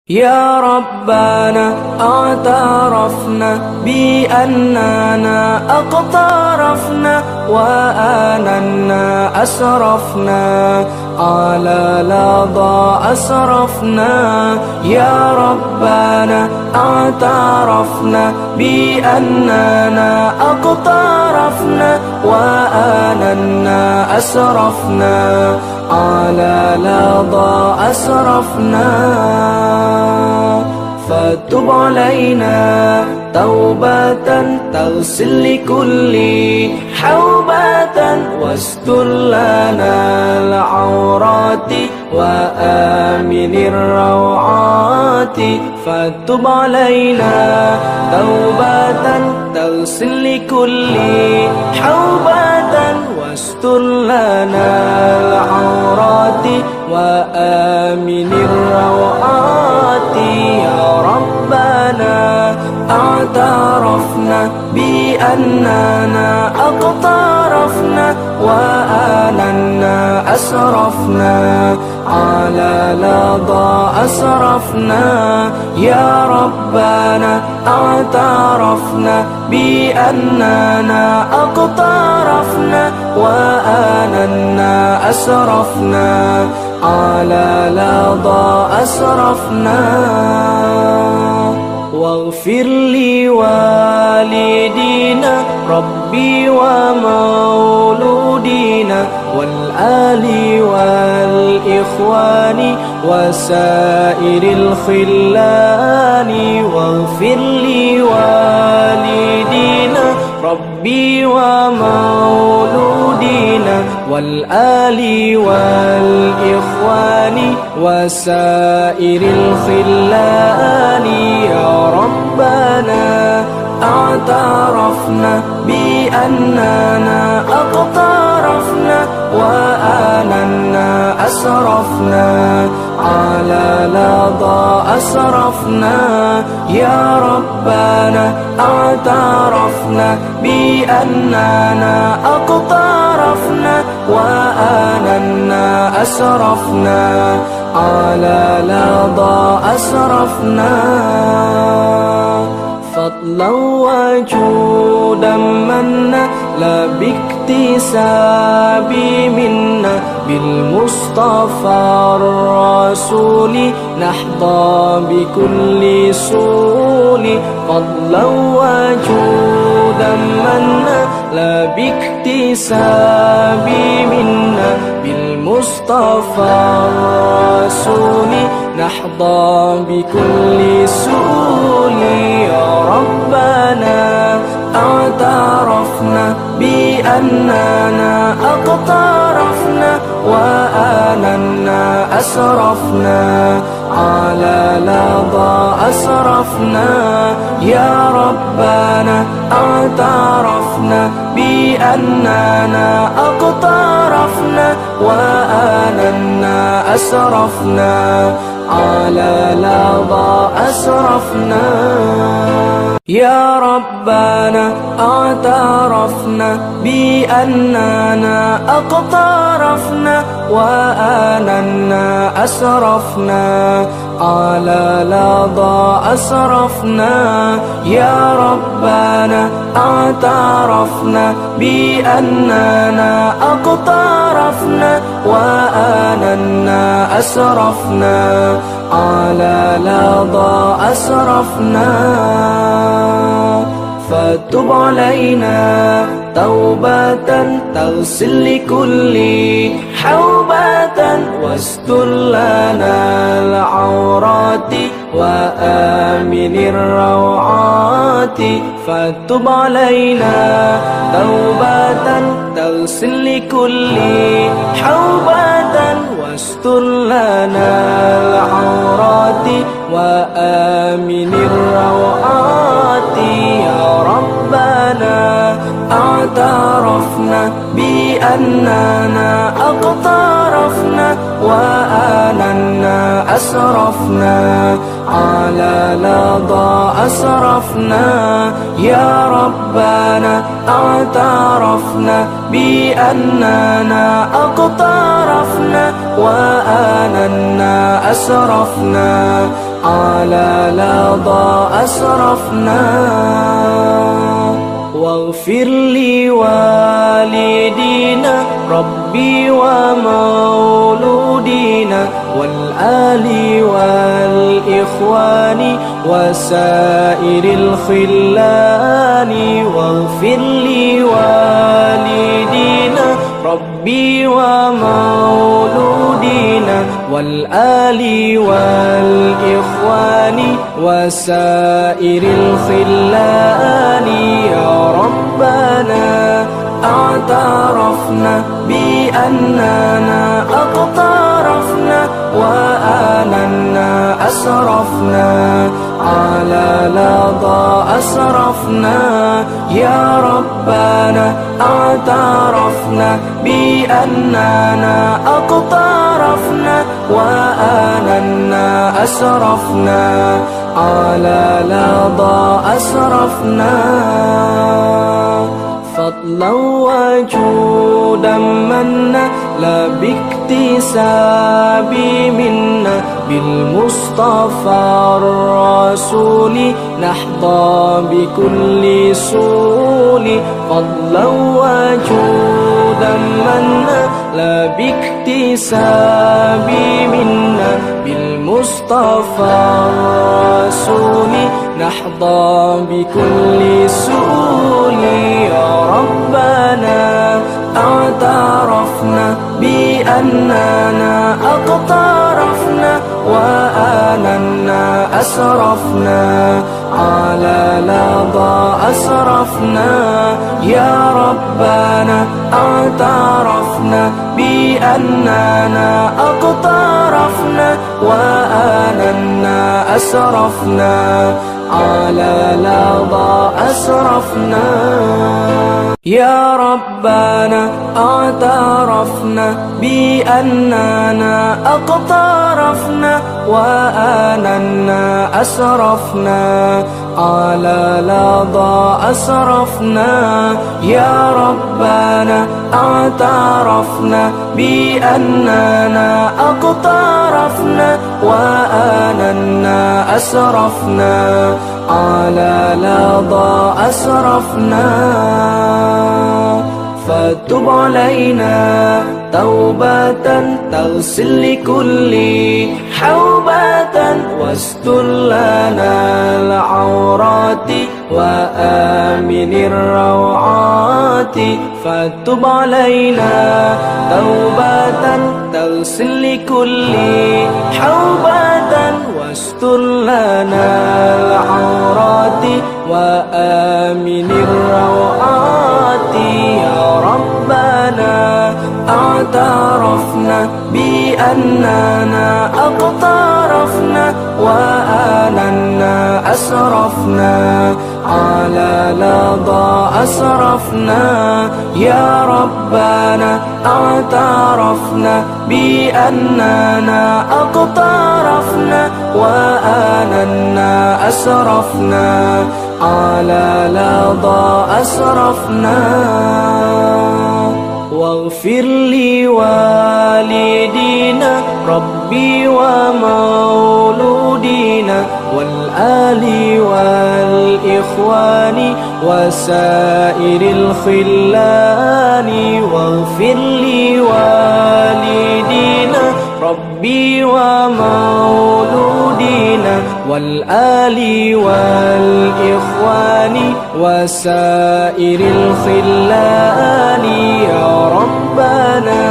يا ربنا اعترفنا بأننا اقترفنا وأننا أسرفنا على لظى أسرفنا. يا ربنا اعترفنا بأننا اقترفنا وأننا أسرفنا على لظى أسرفنا. فتب علينا توبة تغسل لكل حوبة واستر لنا العورات وآمن الروعات. فتب علينا توبة تغسل لكل حوبة واستر لنا العورات وآمن الروعات. يا ربنا اعترفنا بأننا اقترفنا وأننا أسرفنا على لظى أسرفنا. يا ربنا اعترفنا بأننا اقترفنا وأننا أسرفنا على لظى أسرفنا. واغفر لوالدينا ربي ومولودينا والآل والإخوان وسائر الخلان. واغفر لوالدينا ربي ومولودينا والآل والإخوان وسائر الخلان. يا ربنا اعترفنا بأننا اقترفنا وأننا أسرفنا على لظى أسرفنا. يا ربنا اعترفنا بأننا اقترفنا وأننا أسرفنا على لظى أسرفنا. فضلا وجودا منا لا باكتساب منا بالمصطفى الرسول نحظى بكل سول. فضلا وجودا منا لا باكتساب منا بالمصطفى الرسول نحظى بكل سول. يا ربنا اعترفنا بأننا اقترفنا وأننا أسرفنا على لظى أسرفنا. يا ربنا اعترفنا بأننا اقترفنا وأننا أسرفنا على لظى أسرفنا. يا ربنا اعترفنا بأننا اقترفنا وأننا أسرفنا على لظى أسرفنا. يا ربنا اعترفنا بأننا اقترفنا وأننا أسرفنا على لظى أسرفنا. فتب علينا توبة تغسل لكل حوبة واستر لنا العورات وآمن الروعات. فتب علينا توبة تغسل لكل حوبة واستر لنا العورات وآمن الروعات. يا ربنا اعترفنا بأننا اقترفنا وأننا أسرفنا على لظى أسرفنا. يا ربنا اعترفنا بأننا اقترفنا وأننا أسرفنا على لظى أسرفنا. واغفر لوالدينا ربي ومولودينا والآل والإخوان وسائر الخلان. واغفر لوالدينا ربي ومولودينا والآل والإخوان وسائر الخلان. يا ربنا اعترفنا بأننا اقترفنا وآننا أسرفنا على لظى أسرفنا. يا ربنا اعترفنا بأننا اقترفنا وآننا أسرفنا على لظى أسرفنا. فضلا وجودا منا لا باكتساب منا بالمصطفى الرسول نحظى بكل سول. فضلا وجودا منا لا باكتساب منا بالمصطفى الرسول نحظى بكل سول. يا ربنا اعترفنا بأننا اقترفنا وآننا أسرفنا على لظى أسرفنا. يا ربنا اعترفنا بأننا اقترفنا وآننا أسرفنا على لظى أسرفنا. يا ربنا اعترفنا بأننا اقترفنا وآننا أسرفنا على لظى أسرفنا. يا ربنا اعترفنا بأننا اقترفنا وآننا أسرفنا على لظى أسرفنا. فتب علينا توبة تغسل لكل حوبة واستر لنا العورات وآمن الروعات. فتب علينا توبة تغسل لكل حوبة واستر لنا العورات وآمن الروعات. يا ربنا اعترفنا بأننا اقترفنا وآننا أسرفنا على لظى أسرفنا. يا ربنا اعترفنا بأننا اقترفنا وآننا أسرفنا على لظى أسرفنا. واغفر لوالدينا ربي ومولودينا والآل والإخوان وسائر الخلان. واغفر لوالدينا ربي ومولودينا والآل والإخوان وسائر الخلان. يا ربنا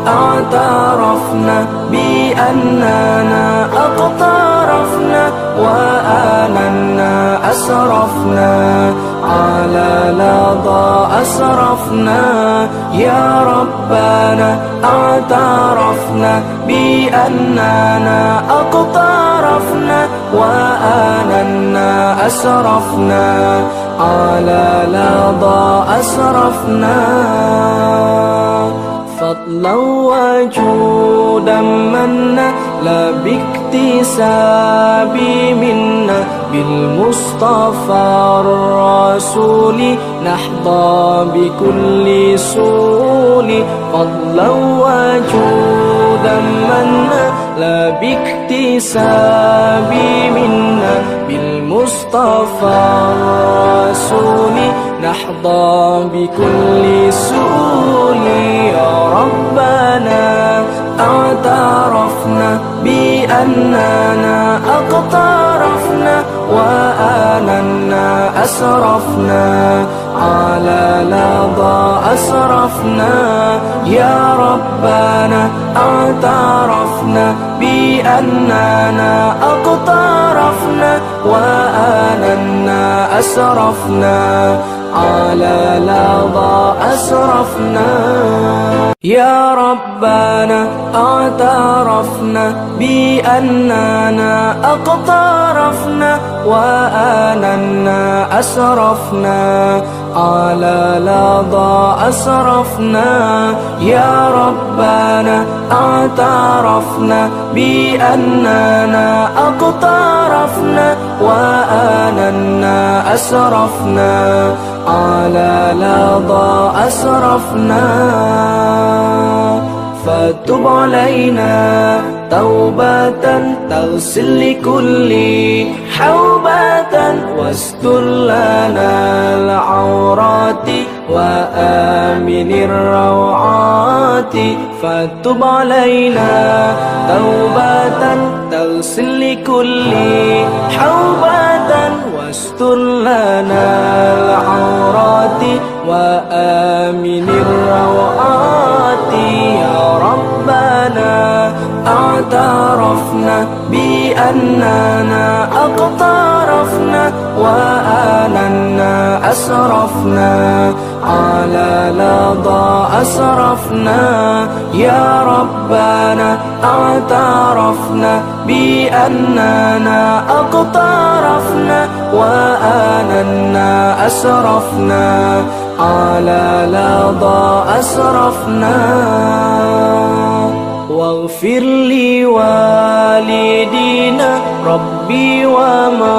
اعترفنا بأننا اقترفنا وآننا أسرفنا على لظى أسرفنا. يا ربنا اعترفنا بأننا اقترفنا وآننا أسرفنا على لظى أسرفنا. فضلا وجودا منا لا باكتساب منا بالمصطفى الرسول نحظى بكل سول. فضلا وجودا منا لا باكتساب منا بالمصطفى الرسول نحظى بكل سؤول. يا ربنا اعترفنا بأننا اقترفنا وأننا أسرفنا على لظى أسرفنا. يا ربنا اعترفنا بأننا اقترفنا وأننا أسرفنا على لظى أسرفنا. يا ربنا اعترفنا بأننا اقترفنا وأننا أسرفنا على لظى أسرفنا. يا ربنا اعترفنا بأننا اقترفنا وأننا أسرفنا على لظى أسرفنا. فتب علينا توبة تغسل لكل حوبة واستر لنا العورات وآمن الروعات. فتب علينا توبة تغسل لكل حوبة واستر لنا العورات وآمن الروعات. يا ربنا اعترفنا بأننا اقترفنا وأننا أسرفنا على لظى أسرفنا. يا ربنا اعترفنا بأننا اقترفنا وأننا أسرفنا على لظى أسرفنا. واغفر لوالدينا ربي وما